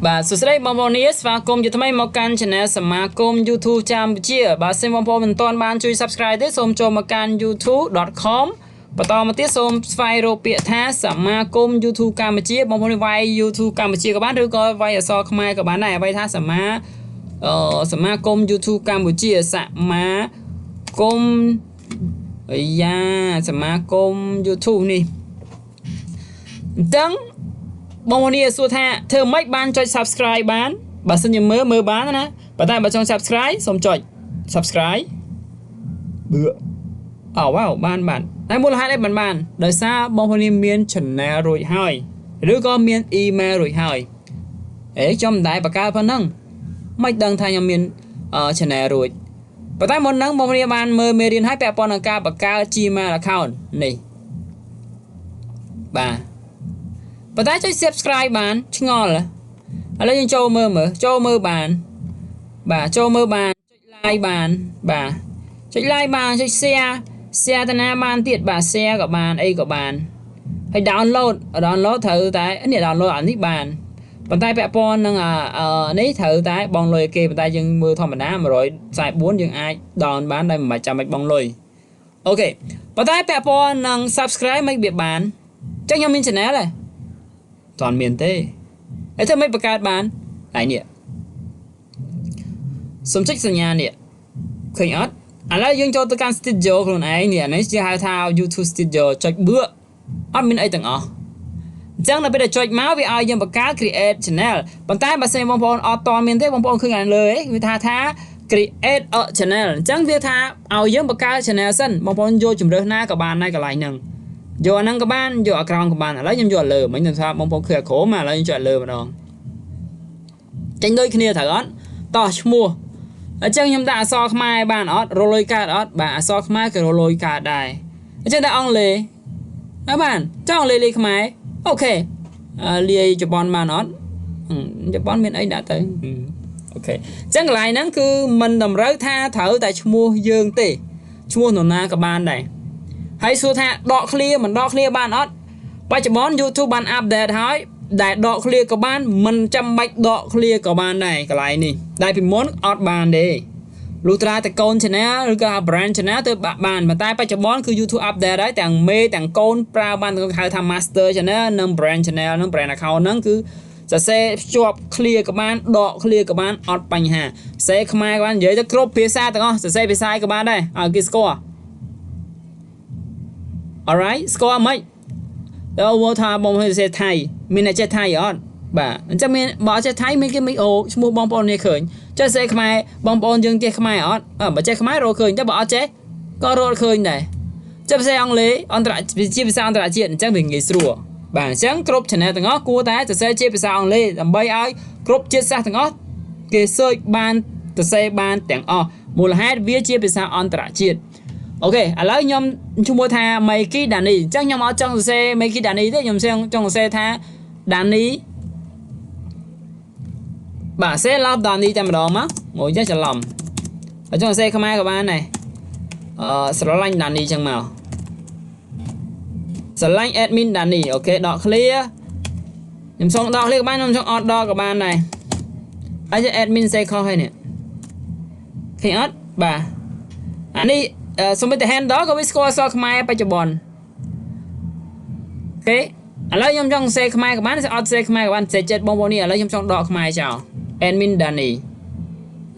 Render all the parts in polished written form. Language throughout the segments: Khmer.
បាទសួស្តីបងប្អូននេះស្វាគមន៍ជាថ្មីមកកាន់ Channel សមាគម YouTube កម្ពុជាបាទសិនបងប្អូនមិនទាន់បានជួយ Subscribe ទេសូមចូលមកកាន់ youtube.com បន្តមកទៀតសូមស្វែងរកពាក្យថាសមាគម YouTube កម្ពុជាបងប្អូនវាយ YouTube កម្ពុជាក៏បានឬក៏វាយអក្សរខ្មែរក៏បានដែរវាយថាសមាអឺសមាគម YouTube កម្ពុជាសមាគមអាយ៉ាសមាគម YouTube នេះអញ្ចឹងបងប្អូននេះសួរថាធ្វើម៉េចបានចុច Subscribe បានបើសិនជាមើលមើលបានណាប៉ុន្តែបើចង់ Subscribe សូមចុច Subscribe បឺអូវ៉ាវបានបានតែមូលហេតុអីមិនបានដោយសារបងប្អូននេះមាន Channel រួចហើយឬក៏មាន Email រួចហើយអេខ្ញុំមិនដែលបង្កើតប៉ុណ្ណឹងមិនដឹងថាខ្ញុំមាន Channel រួចប៉ុន្តែមុនហ្នឹងបងប្អូនបានមើលមេរៀនហើយពាក់ព័ន្ធនឹងការបង្កើត Gmail account នេះបាទប៉ុន្តែចុច Subscribe បានឆ្ងល់ឥឡូវយើងចូលមើលមើលចូលមើលបានបាទចូលមើលបានចុច like បានបាទចុច like បានចុច share share តាណាបានទៀតបាទ share ក៏បានអីក៏បានហើយ download download ត្រូវតែនេះ download អានេះបានប៉ុន្តែពាក់ព័ន្ធនឹងនេះត្រូវតែបងលុយគេប៉ុន្តែយើងមើលធម្មតា144យើងអាច down បានដោយមិនបាច់ចាំបាច់បងលុយ OK ប៉ុន្តែពាក់ព័ន្ធនឹង subscribe មិនវាបានអញ្ចឹងខ្ញុំមាន channel ទេអត់មានទេហើយធ្វើម៉េចបង្កើតបានហើយនេះសូមចុចសញ្ញានេះឃើញអត់ឥឡូវយើងចូលទៅកាន់ studio ខ្លួនឯងនេះអានេះជាហៅថា YouTube Studio ចុចបឿអត់មានអីទាំងអស់អញ្ចឹងដល់ពេលដែលចុចមកវាឲ្យយើងបង្កើត create channel ប៉ុន្តែបើសិនបងប្អូនអត់តមានទេបងប្អូនឃើញខាងលើឯងវាថាថា create a channel អញ្ចឹងវាថាឲ្យយើងបង្កើត channel សិនបងប្អូនយកជំរើសណាក៏បានដែរកន្លែងហ្នឹងយកអាហ្នឹងក៏បានយកអាក្រោមក៏បានឥឡូវខ្ញុំយកអាលើមិញខ្ញុំថាបងប្អូនឃើញអាក្រោមឥឡូវខ្ញុំចុចអាលើម្ដងចេញដូចគ្នាត្រូវអត់តោះឈ្មោះអញ្ចឹងខ្ញុំដាក់អក្សរខ្មែរបានអត់រលុយកើតអត់បាទអក្សរខ្មែរក៏រលុយកើតដែរអញ្ចឹងដាក់អង់គ្លេសហើយបានចង់អង់គ្លេសលាយខ្មែរ OK លាយជប៉ុនបានអត់ជប៉ុនមានអីដាក់ទៅ OK អញ្ចឹងកន្លែងហ្នឹងគឺមិនតម្រូវថាត្រូវតែឈ្មោះយើងទេឈ្មោះនរណាក៏បានដែរហើយសួរថាដក clear មិនដក clear បានអត់បច្ចុប្បន្ន YouTube បាន update ហើយដែលដក clear ក៏បានមិនចាំបាច់ដក clear ក៏បានដែរកន្លែងនេះដែលពីមុនអត់បានទេលុះត្រាតែកូន channel ឬក៏ brand channel ទៅបាក់បានប៉ុន្តែបច្ចុប្បន្នគឺ YouTube update ហើយទាំងមេទាំងកូនប្រើបានទាំងហៅថា master channel និង brand channel និង brand account ហ្នឹងគឺសរសេរភ្ជាប់ clear ក៏បានដក clear ក៏បានអត់បញ្ហាសរសេរខ្មែរក៏បាននិយាយទៅគ្រប់ភាសាទាំងអស់សរសេរភាសាអីក៏បានដែរឲ្យគេស្គាល់ Alright ស្គាល់មិនដល់មកថាបងប្អូនសរសេរថៃមានអ្នកចេះថៃអត់បាទអញ្ចឹងមានបើអត់ចេះថៃមានគេមិនអូឈ្មោះបងប្អូននេះឃើញចេះសរសេរខ្មែរបងប្អូនយើងចេះខ្មែរអត់បើចេះខ្មែររកឃើញតែបើអត់ចេះក៏រកឃើញដែរចេះភាសាអង់គ្លេសអន្តរជាភាសាអន្តរជាតិអញ្ចឹងវាងាយស្រួលបាទអញ្ចឹងគ្រប់ channel ទាំងអស់គួរតែសរសេរជាភាសាអង់គ្លេសដើម្បីឲ្យគ្រប់ជាតិសាសន៍ទាំងអស់គេ search បានសរសេរបានទាំងអស់មូលហេតុវាជាភាសាអន្តរជាតិ OK ឥឡូវខ្ញុំឈ្មោះថា Mikey Dani អញ្ចឹងខ្ញុំអត់ចង់សរសេរ Mikey Dani ទេខ្ញុំចង់សរសេរថា Dani បាទសេ love Dani តែម្ដងមកងចេះច្រឡំអញ្ចឹងសរសេរខ្មែរក៏បានដែរអឺស្រឡាញ់ Dani ចឹងមកស្រឡាញ់ admin Dani OK ដក clear ខ្ញុំសូមដក clear ក៏បានខ្ញុំចង់អត់ដកក៏បានដែរហើយ admin សេខុសហើយនេះឃើញអត់បាទអានេះសូម្បីតែ handle ក៏វាស្គាល់អក្សរខ្មែរបច្ចុប្បន្ន OK ឥឡូវខ្ញុំចង់សេខ្មែរក៏បានអត់សេខ្មែរក៏បានសេចិត្តបងប្អូននេះឥឡូវខ្ញុំចង់ដកខ្មែរចោល admin Danny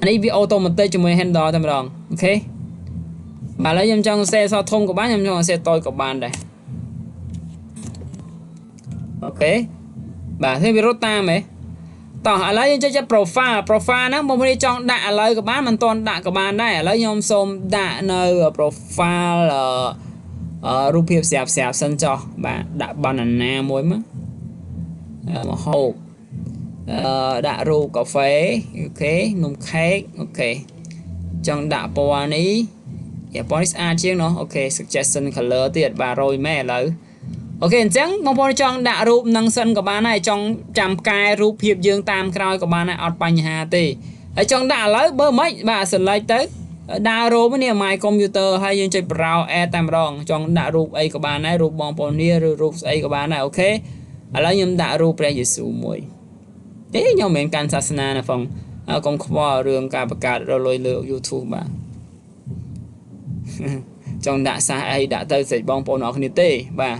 អានេះវា automatic ជាមួយ handle តែម្ដង OK បាទឥឡូវខ្ញុំចង់សេអក្សរធំក៏បានខ្ញុំចង់សេតូចក៏បានដែរ OK បាទនេះវារត់តាមហ៎តោះឥឡូវយើងចុចច profile profile ហ្នឹងបងប្អូនចង់ដាក់ឥឡូវក៏បានមិនទាន់ដាក់ក៏បានដែរឥឡូវខ្ញុំសូមដាក់នៅ profile អឺរូបភាពស្រាប់ស្រាប់សិនចុះបាទដាក់ banana មួយមកមកហូបអឺដាក់រូបកាហ្វេ OK នំខេក OK ចង់ដាក់ពណ៌នេះយ៉ាពណ៌នេះស្អាតជាងណោះ OK suggestion color ទៀតបាទរយម៉ែឥឡូវ OK អញ្ចឹងបងប្អូនចង់ដាក់រូបនឹងសិនក៏បានដែរចង់ចាំកែរូបភាពយើងតាមក្រោយក៏បានដែរអត់បញ្ហាទេហើយចង់ដាក់ឥឡូវបើមិនបាទ select ទៅដើររូបនេះ my computer ហើយយើងចុច browse add តែម្ដងចង់ដាក់រូបអីក៏បានដែររូបបងប្អូននេះឬរូបស្អីក៏បានដែរ OK ឥឡូវខ្ញុំដាក់រូបព្រះយេស៊ូវមួយ។ ទេខ្ញុំមិនមែនកាន់សាសនាណាផងកុំខ្វល់រឿងការបង្កើតរលុយលើ YouTube បាទចង់ដាក់សាសអីដាក់ទៅស្រេចបងប្អូនអរគ្នាទេបាទ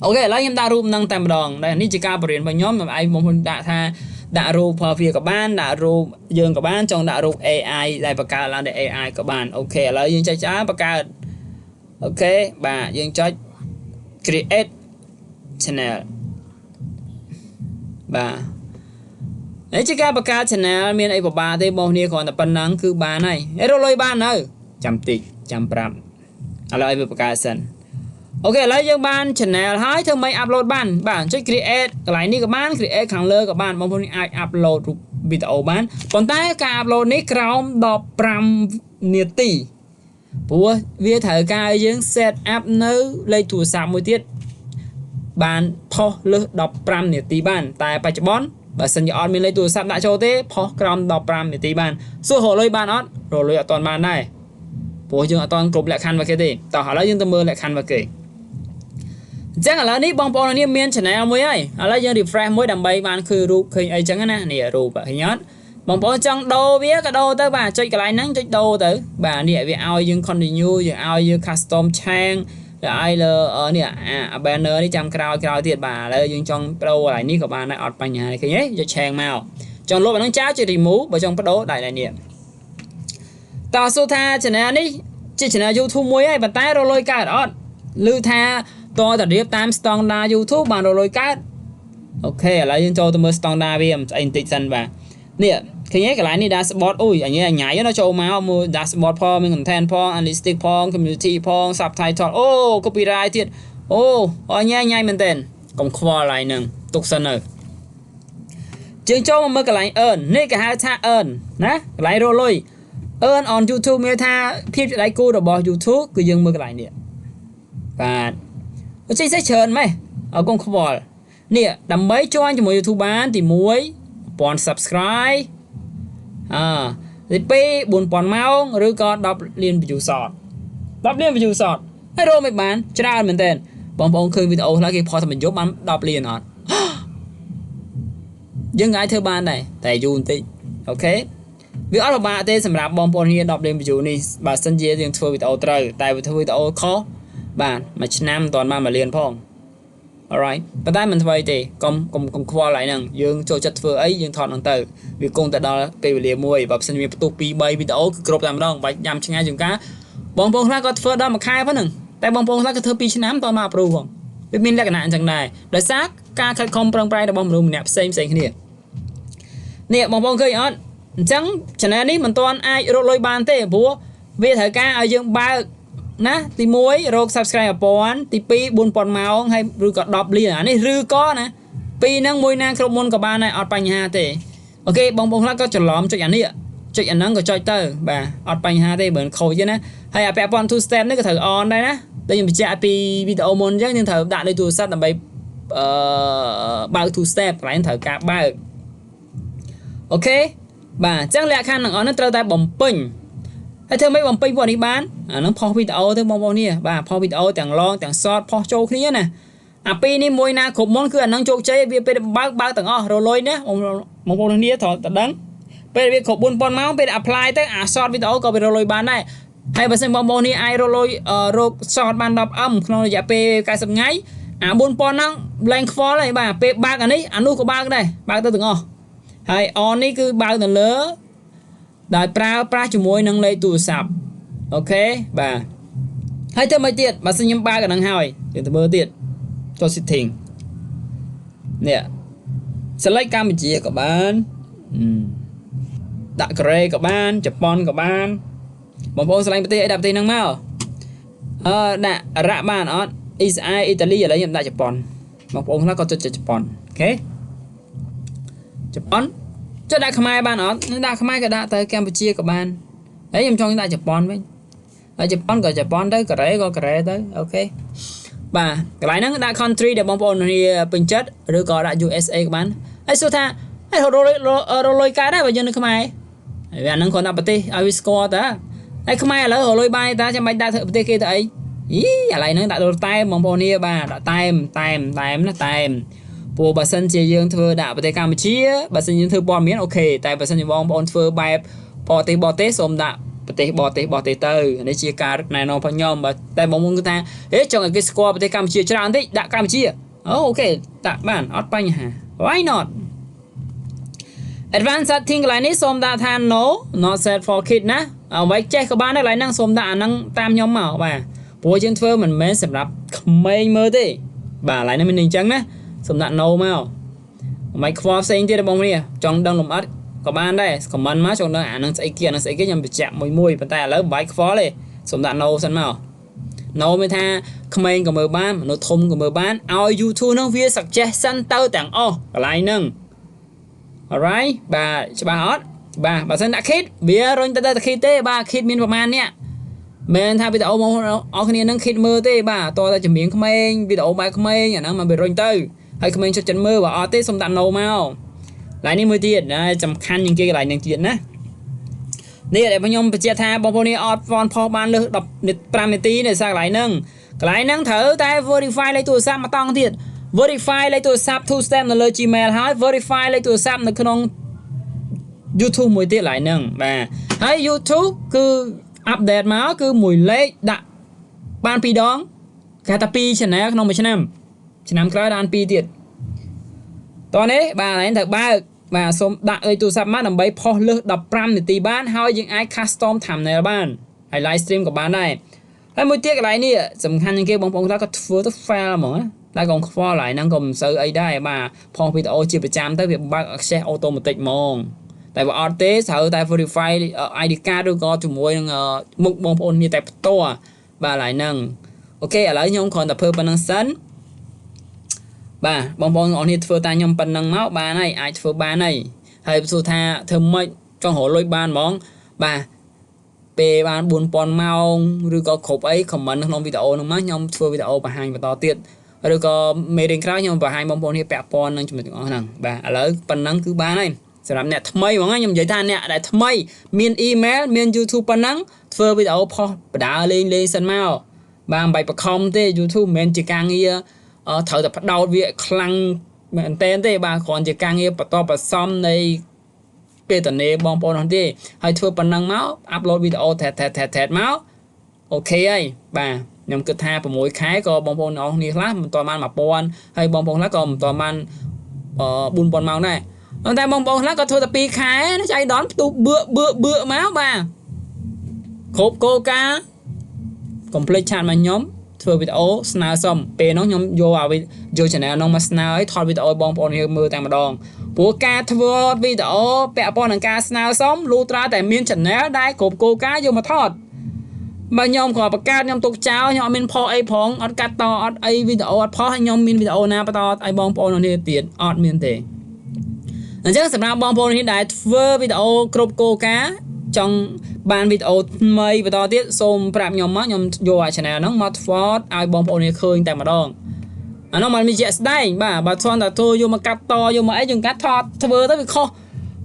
OK ឥឡូវខ្ញុំដាក់រូបនឹងតែម្ដងដែលនេះជាការបរៀនរបស់ខ្ញុំឯងបងប្អូនដាក់ថាដាក់រូបផលវាក៏បានដាក់រូបយើងក៏បានចង់ដាក់រូប AI ដែលបង្កើតឡើងដោយ AI ក៏បាន OK ឥឡូវយើងចុចចើបង្កើត OK បាទយើងចុច create channel បាទនេះជាការបង្កើត channel មានអីពិបាកទេបងប្អូនគ្រាន់តែប៉ុណ្ណឹងគឺបានហើយហើយរកលុយបាននៅចាំតិចចាំប្រាប់ឥឡូវឲ្យវាបង្កើតសិន OK ឥឡូវយើងបាន channel ហើយធ្វើម៉េច upload បានបាទចុច create កន្លែងនេះក៏បាន create ខាងលើក៏បានបងប្អូនអាច upload រូបវីដេអូបានប៉ុន្តែការ upload នេះក្រោម15នាទីព្រោះវាត្រូវការឲ្យយើង set up នៅលេខទូរស័ព្ទមួយទៀតបានផុសលើស15នាទីបានតែបច្ចុប្បន្នបើសិនជាអត់មានលេខទូរស័ព្ទដាក់ចូលទេផុសក្រោម15នាទីបានសួររកលុយបានអត់រកលុយអត់ទាន់បានដែរព្រោះយើងអត់ទាន់គ្រប់លក្ខខណ្ឌរបស់គេទេតោះឥឡូវយើងទៅមើលលក្ខខណ្ឌរបស់គេអញ្ចឹងឥឡូវនេះបងប្អូននេះមាន channel មួយហើយឥឡូវយើង refresh មួយដើម្បីបានឃើញរូបឃើញអីចឹងណានេះរូបឃើញអត់បងប្អូនចង់ដូរវាក៏ដូរទៅបាទចុចកន្លែងហ្នឹងចុចដូរទៅបាទនេះវាឲ្យយើង continue យើងឲ្យយើង custom change វាឲ្យលើនេះអា banner នេះចាំក្រោយក្រោយទៀតបាទឥឡូវយើងចង់ប្ដូរកន្លែងនេះក៏បានដែរអត់បញ្ហាទេឃើញទេយក change មកចង់លុបអាហ្នឹងចោលចុច remove បើចង់ប្ដូរដៃនេះតើសួរថា channel នេះជា channel YouTube មួយហើយប៉ុន្តែរកលុយកើតអត់ឬថាតតែរៀបតាមស្តង់ដា YouTube បានរកលុយកើត OK ឥឡូវយើងចូលទៅមើលស្តង់ដាវាស្អីបន្តិចសិនបាទនេះឃើញទេកន្លែងនេះ dashboard អូយអញញ៉ៃណាចូលមកមើល dashboard ផងមាន content ផង analytics ផង community ផង subtitle អូ copyright ទៀតអូអញញ៉ៃមែនតើកុំខ្វល់ឡើយហ្នឹងទុកសិនទៅជើងចូលមកមើលកន្លែង earn នេះគេហៅថា earn ណាកន្លែងរកលុយ earn on YouTube មានថាភាពជាដៃគូរបស់ YouTube គឺយើងមើលកន្លែងនេះបាទចេះសេះច្រើនម៉េះអរគុណខ្វល់នេះដើម្បី join ជាមួយ YouTube បានទី1 1000 subscribe អទី2 4000ម៉ោងឬក៏10លាន view short 10លាន view short ហើយរកមិនបានច្រើនមែនទែនបងប្អូនឃើញវីដេអូខ្លះគេផុសតែមួយយប់បាន10លានអត់យើងអាចធ្វើបានដែរតែយូរបន្តិច OK វាអត់ពិបាកទេសម្រាប់បងប្អូនគ្នា10លាន view នេះបើសិនជាយើងធ្វើវីដេអូត្រូវតែធ្វើវីដេអូខុសបាទមួយឆ្នាំមិនទាន់បាន1លានផង alright ប៉ុន្តែមិនធ្វើអីទេកុំកុំកុំខ្វល់ឡើយហ្នឹងយើងចូលចិត្តធ្វើអីយើងថតហ្នឹងទៅវាគង់តែដល់ពេលវេលាមួយបើមិនសិនមានផ្ទុះ2 3វីដេអូគឺគ្រប់តែម្ដងបាច់ញ៉ាំឆ្ងាយជាងការបងប្អូនខ្លះក៏ធ្វើដល់មួយខែប៉ុណ្ណឹងតែបងប្អូនខ្លះក៏ធ្វើ2ឆ្នាំតមក approve ផងវាមានលក្ខណៈអញ្ចឹងដែរដោយសារការខិតខំប្រឹងប្រែងរបស់មនុស្សម្នាក់ផ្សេងផ្សេងគ្នានេះបងប្អូនឃើញអត់អញ្ចឹង channel នេះមិនទាន់អាចរកលុយបានទេព្រោះវាត្រូវការឲ្យយើងបើកណាទី1រក subscribe 1000ទី2 4000ម៉ោងហើយឬក៏10លានអានេះឬក៏ណាពីរហ្នឹងមួយណាគ្រប់មុនក៏បានដែរអត់បញ្ហាទេ OK បងប្អូនខ្លះក៏ច្រឡំចុចអានេះចុចអាហ្នឹងក៏ចុចទៅបាទអត់បញ្ហាទេបើខូចទេណាហើយអាពាក់ព័ន្ធ two step នេះក៏ត្រូវ on ដែរណាដូចខ្ញុំបញ្ជាក់ពីវីដេអូមុនអញ្ចឹងយើងត្រូវដាក់លេខទូរស័ព្ទដើម្បីអឺបើក two step កន្លែងត្រូវការបើក OK បាទអញ្ចឹងលក្ខខណ្ឌទាំងអស់ហ្នឹងត្រូវតែបំពេញហើយធ្វើម៉េចបំពេញពួកនេះបានអាហ្នឹងផុសវីដេអូទៅបងប្អូននេះបាទផុសវីដេអូទាំង long ទាំង short ផុសចូលគ្នាណាអាពីរនេះមួយណាគ្រប់មុនគឺអាហ្នឹងជោគជ័យវាពេលបើកបើកទាំងអស់រលុយណាបងប្អូនគ្នាត្រូវតែដឹងពេលវាគ្រប់4000ម៉ោងពេល apply ទៅអា short វីដេអូក៏វារលុយបានដែរហើយបើសិនបងប្អូននេះអាចរលុយរក short បាន 10M ក្នុងរយៈពេល90ថ្ងៃអា4000ហ្នឹងឡើងខ្វល់ហើយបាទពេលបើកអានេះអានោះក៏បើកដែរបើកទៅទាំងអស់ហើយ on នេះគឺបើកនៅលើដោយប្រើប្រាស់ជាមួយនឹងលេខទូរស័ព្ទ OK បាទហើយធ្វើមកទៀតបើសិនខ្ញុំបើកអាហ្នឹងហើយយើងទៅមើលទៀតចូល setting នេះ select កម្ពុជាក៏បានដាក់កូរ៉េក៏បានជប៉ុនក៏បានបងប្អូនឆ្លាញ់ប្រទេសអីដាក់ប្រទេសហ្នឹងមកអឺដាក់អារ៉ាប់បានអត់អ៊ីស្រាអែលអ៊ីតាលីឥឡូវខ្ញុំដាក់ជប៉ុនបងប្អូនខ្លះក៏ចុចជប៉ុន OK ជប៉ុនចុចដាក់ខ្មែរបានអត់ដាក់ខ្មែរក៏ដាក់ទៅកម្ពុជាក៏បានហើយខ្ញុំចង់ដាក់ជប៉ុនវិញហើយជប៉ុនក៏ជប៉ុនទៅកូរ៉េក៏កូរ៉េទៅ OK បាទកន្លែងហ្នឹងដាក់ country ដែលបងប្អូនគ្នាពេញចិត្តឬក៏ដាក់ USA ក៏បានហើយសួរថាហើយរលុយរលុយកើតដែរបើយើងនៅខ្មែរហើយអាហ្នឹងគ្រាន់តែប្រទេសឲ្យវាស្គាល់តាហើយខ្មែរឥឡូវរលុយបាយតាចាំបាច់ដាក់ធ្វើប្រទេសគេទៅអីយីឥឡូវហ្នឹងដាក់ដល់តែមបងប្អូននេះបាទដាក់តែមតែមតែមណាតែម ព្រោះបើសិនជាយើងធ្វើដាក់ប្រទេសកម្ពុជាបើសិនយើងធ្វើព័ត៌មាន OK តែបើសិនជាបងប្អូនធ្វើបែបបរទេសបរទេសសូមដាក់ប្រទេសបរទេសបរទេសទៅនេះជាការណែនាំរបស់ខ្ញុំបើតែបងប្អូនគឺថាហេចង់ឲ្យគេស្គាល់ប្រទេសកម្ពុជាច្រើនតិចដាក់កម្ពុជាអូ OK ដាក់បានអត់បញ្ហា why not? Advanced setting កន្លែងនេះសូមដាក់ថា no, not set for kid ណាអ្វីចេះក៏បានដែរកន្លែងហ្នឹងសូមដាក់អាហ្នឹងតាមខ្ញុំមកបាទព្រោះយើងធ្វើមិនមែនសម្រាប់ក្មេងមើលទេបាទកន្លែងនេះមានអញ្ចឹងណាសូមដាក់ no មកមិនខ្វល់ផ្សេងទៀតបងប្អូនចង់ដឹងលម្អិតក៏បានដែរ comment មកចង់ដឹងអាហ្នឹងស្អីគេអាហ្នឹងស្អីគេខ្ញុំបញ្ជាក់មួយមួយប៉ុន្តែឥឡូវមិនបាច់ខ្វល់ទេសូមដាក់ no សិនមក no មានថាក្មេងក៏មើលបានមនុស្សធំក៏មើលបានឲ្យ YouTube ហ្នឹងវា suggestion ទៅទាំងអស់កន្លែងហ្នឹង alright បាទច្បាស់អត់បាទបើសិនដាក់ kid វារុញទៅតែ kid ទេបាទ kid មានប្រហែលអ្នកមិនថាវីដេអូមកអស់គ្នានឹង kid មើលទេបាទតតែចម្រៀងក្មេងវីដេអូបែបក្មេងអាហ្នឹងមកវារុញទៅហើយក្មេងចុចចិត្តមើលបើអត់ទេសូមដាក់ no មកកន្លែងនេះមួយទៀតណាសំខាន់ជាងគេកន្លែងនេះទៀតណានេះដែលខ្ញុំបញ្ជាក់ថាបងប្អូននេះអត់ហ្វនផុសបានលើស15នាទីនៅសារកន្លែងហ្នឹងកន្លែងហ្នឹងត្រូវតែ verify លេខទូរស័ព្ទមកតង់ទៀត verify លេខទូរស័ព្ទ two step នៅលើ Gmail ហើយ verify លេខទូរស័ព្ទនៅក្នុង YouTube មួយទៀតឡើយហ្នឹងបាទហើយ YouTube គឺ update មកគឺមួយលេខដាក់បានពីរដងគេថា2 channel ក្នុងមួយឆ្នាំឆ្នាំក្រោយបាន2ទៀតតោះនេះបាទឯងត្រូវបើកបាទសូមដាក់លេខទូរស័ព្ទមកដើម្បីផុសលើស15នាទីបានហើយយើងអាច custom thumbnail បានហើយ live stream ក៏បានដែរហើយមួយទៀតកន្លែងនេះសំខាន់ជាងគេបងប្អូនខ្លះក៏ធ្វើទៅ fail ហ្មងណាតែកុំខ្វល់ហើយហ្នឹងក៏មិនសូវអីដែរបាទផុសវីដេអូជាប្រចាំទៅវាបើក access automatic ហ្មងតែបើអត់ទេត្រូវតែ verify ID card ឬក៏ជាមួយនឹងមុខបងប្អូនមានតែផ្ទាល់បាទឡើយហ្នឹង OK ឥឡូវខ្ញុំគ្រាន់តែធ្វើប៉ុណ្្នឹងសិនបាទបងប្អូនទាំងអស់គ្នាធ្វើតាមខ្ញុំប៉ុណ្្នឹងមកបានហើយអាចធ្វើបានហើយហើយសួរថាធ្វើម៉េចចង់រកលុយបានហ្មងបាទពេលបាន4000ម៉ោងឬក៏គ្រប់អី comment នៅក្នុងវីដេអូហ្នឹងមកខ្ញុំធ្វើវីដេអូបង្ហាញបន្តទៀតឬក៏មេរៀនក្រោយខ្ញុំបង្ហាញបងប្អូននេះពាក់ព័ន្ធនឹងចំណុចទាំងអស់ហ្នឹងបាទឥឡូវប៉ុណ្ណឹងគឺបានហើយសម្រាប់អ្នកថ្មីហ្មងខ្ញុំនិយាយថាអ្នកដែលថ្មីមាន email មាន YouTube ប៉ុណ្ណឹងធ្វើវីដេអូផុសបដាលេងលេងសិនមកបាទមិនបាច់បខំទេ YouTube មិនមែនជាការងារត្រូវតែផ្ដោតវាខ្លាំងមែនតើទេបាទគ្រាន់ជាការងារបន្តបន្សំនៃពេលតនេបងប្អូននោះទេហើយធ្វើប៉ុណ្ណឹងមក upload វីដេអូថែថែថែថែមក OK ហើយបាទខ្ញុំគិតថា6ខែក៏បងប្អូនអស់គ្នាខ្លះមិនទាន់បាន1000ហើយបងប្អូនខ្លះក៏មិនទាន់បាន4000ម៉ោងដែរប៉ុន្តែបងប្អូនខ្លះក៏ធ្វើតែ2ខែណាចៃដនផ្ទុះបឿបឿបឿមកបាទគ្រប់គោលការណ៍កុំភ្លេច chat មកខ្ញុំធ្វើវីដេអូស្នើសុំពេលនោះខ្ញុំយកអាយក channel នោះមកស្នើឲ្យថតវីដេអូឲ្យបងប្អូនយើងមើលតែម្ដងព្រោះការធ្វើវីដេអូពាក់ព័ន្ធនឹងការស្នើសុំលុះត្រាតែមាន channel ដែលគ្រប់គោលការណ៍យកមកថតបើខ្ញុំគ្រាន់បង្កើតខ្ញុំទុកចោលខ្ញុំអត់មានផុសអីផងអត់កាត់តអត់អីវីដេអូអត់ផុសខ្ញុំមានវីដេអូណាបន្តឲ្យបងប្អូននេះទៀតអត់មានទេអញ្ចឹងសម្រាប់បងប្អូននេះដែលធ្វើវីដេអូគ្រប់គោលការណ៍ចង់បានវីដេអូថ្មីបន្តទៀតសូមប្រាប់ខ្ញុំមកខ្ញុំយកអា channel ហ្នឹងមកធ្វើឲ្យបងប្អូននេះឃើញតែម្ដងអានោះมันមានជាក់ស្ដែងបាទបើថនតែធ្វើយកមកកាត់តយកមកអីយើងកាត់ថតធ្វើទៅវាខុស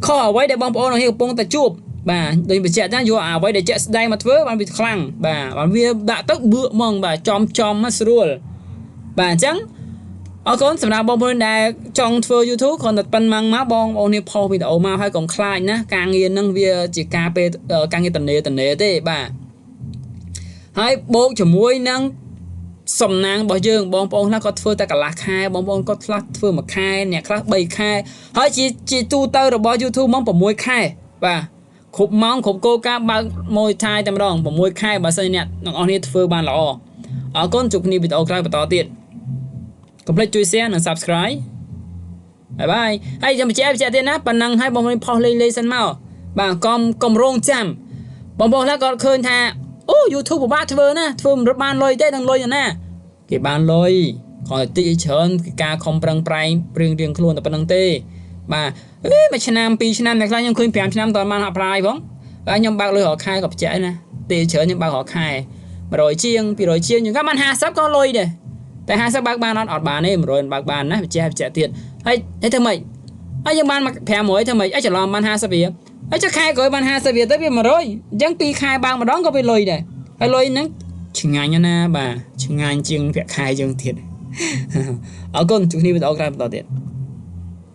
ខុសអ្វីដែលបងប្អូននេះកំពុងតែជួបបាទដូចបញ្ជាក់ថាយកអ្វីដែលជាក់ស្ដែងមកធ្វើបានវាខ្លាំងបាទបានវាដាក់ទៅបឿកហ្មងបាទចំចំមកស្រួលបាទអញ្ចឹងអរគុណសម្រាប់បងប្អូនដែលចង់ធ្វើ YouTube គ្រាន់តែប៉ុណ្ណឹងមកបងប្អូននេះផុសវីដេអូមកហើយកុំខ្លាចណាការងារហ្នឹងវាជាការពេលការងារតនេតនេទេបាទហើយបូកជាមួយនឹងសំណាងរបស់យើងបងប្អូនខ្លះគាត់ធ្វើតែកន្លះខែបងប្អូនគាត់ខ្លះធ្វើមួយខែអ្នកខ្លះ3ខែហើយជាជាទូទៅរបស់ YouTube មក6ខែបាទគ្រប់ម៉ោងគ្រប់គោលការណ៍បើកមួយឆាយតែម្ដង6ខែបើសិនអ្នកទាំងអស់គ្នាធ្វើបានល្អអរគុណជួបគ្នាវីដេអូក្រោយបន្តទៀតកុំភ្លេចជួយ share និង subscribe bye bye ហើយចាំបញ្ជាក់បញ្ជាក់ទៀតណាប៉ុណ្ណឹងឲ្យបងប្អូនផុសលេងលេងសិនមកបាទកុំកុំរងចាំបងប្អូនខ្លះគាត់ឃើញថាអូ YouTube ពិបាកធ្វើណាធ្វើមិនរត់បានលុយទេនឹងលុយណាគេបានលុយគ្រាន់តែតិចច្រើនគឺការខំប្រឹងប្រែងរៀងរៀងខ្លួនតែប៉ុណ្្នឹងទេបាទអេមួយឆ្នាំពីរឆ្នាំអ្នកខ្លះខ្ញុំឃើញ5ឆ្នាំតើបាន apply ផងបាទខ្ញុំបើកលុយរាល់ខែក៏បញ្ជាក់ណាទេច្រើនខ្ញុំបើករាល់ខែ100ជាង200ជាងខ្ញុំក៏បាន50ក៏លុយដែរតែ50បើកបានអត់អត់បានទេ100បើកបានណាបញ្ជាក់បញ្ជាក់ទៀតហើយហើយធ្វើម៉េចហើយយើងបាន500ធ្វើម៉េចអីច្រឡំបាន50រៀលហើយចុះខែក្រោយបាន50រៀលទៅវា100អញ្ចឹង2ខែបើកម្ដងក៏វាលុយដែរហើយលុយហ្នឹងឆ្ងាញ់ណាស់បាទឆ្ងាញ់ជាងប្រាក់ខែយើងទៀត អរគុណជួបគ្នាវីដេអូក្រោយបន្តទៀត។